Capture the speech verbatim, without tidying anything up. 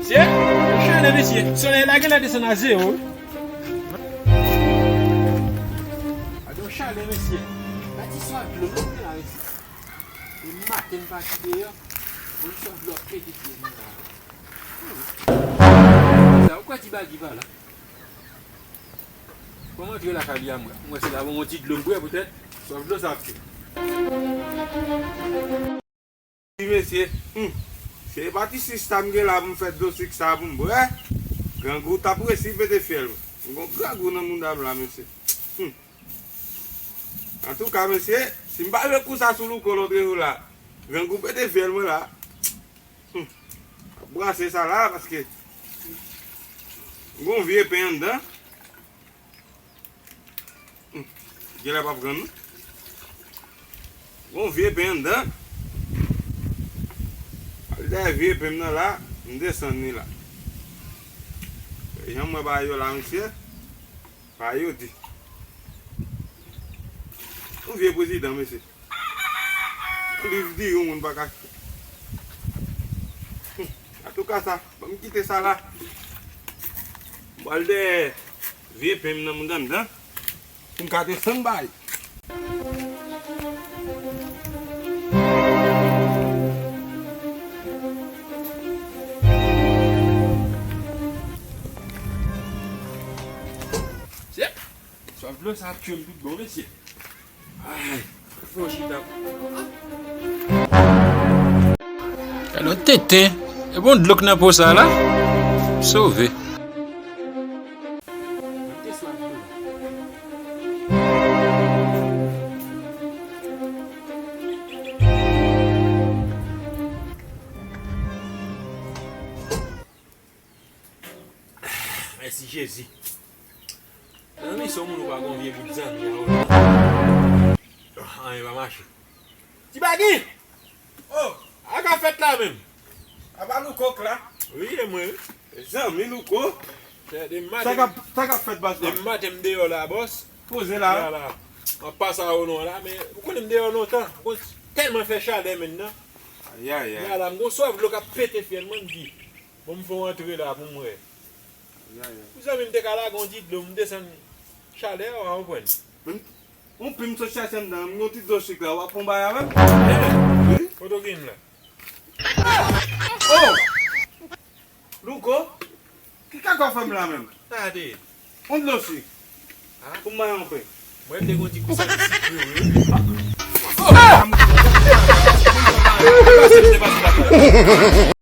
Mesye, yon chalè, mesye. Solèy la genlè desann a zewo. Gade yon chalè, mesye. Gade swaf dlo, mesye, la, mesye. E maten m pati deyò, bon, swaf dlo ap pete pye mwen la. Sa, ou kwè ti bagi pa la? Kòman antre lakay li a mwen? Mwen se la, bon, yon ti dlo m bwè poutèt swaf dlo sa ap fè. Wi, mesye. Hmm. Se pa ti sista m gen la pou m fè dlo sik sa pou m bwè. Grangou t ap resi pete fyèl mwen. M gon grangou nan mouda m la, mesye. Hmm. Antouka, mesye, si m pa jwe kou sa sou Louko lòtrejou la, grangou pete fyèl mwen la. Hmm. Brase sa la, paske gon vye pen anndan. Hmm. Genlè p ap rann non. Gon vye pen anndan. Al dèyè vye pen m nan la, m desann li la. Jan m wè bagay yo la, mesye. Bagay yo di. Yon vye prezidan, mesye. Yon liv di yon moun pa ka. Hmm. Antouka sa, ban m kite sa la. M pral dèyè vye pen m nan moun anndan. Pou m ka desann bay. Chèf, swaf dlo sa ap tye m tout bon, mesye. Ay, fò chita. Gade yon tenten. E bon dlo k nan po sa la. Sove. Mèsi Jezi. Zanmi, se yon moun ou pa gon vye bout zanmi a ou. Anyen pa mache. Ti Bagi! Oh! A ka fèt la menm? A pa Louko k la? Wi, e mwen, wi. Zanmi Louko. Sa k ap, sa k ap fèt, baz la? Depi maten m deyò la, bòs. Poze la. La, la. An pase a ou non la, men ou konnen m deyò lontan. Ou konn tèlman fè chalè menm nan. Ayayay. La, la, m gon swaf dlo k ap pete fyèl mwen, m di. Bon, m fè w antre la pou m wè. Ayayay. Ou zanmi m te ka lage yon ti dlo, m desann chalè a, w a konprann. Menm, yon pen m sot chache anndan, m yon ti dlo sik la, w ap pran bay avè m? Wi. Kote w gen la? Oh! Louko, ki kaka w fè m la menm? Sa te ye? Yon dlo sik. Pou m bay yon pen. Mwen te gon ti kou sa sikre, wi. Oh! Pase, pase, pase.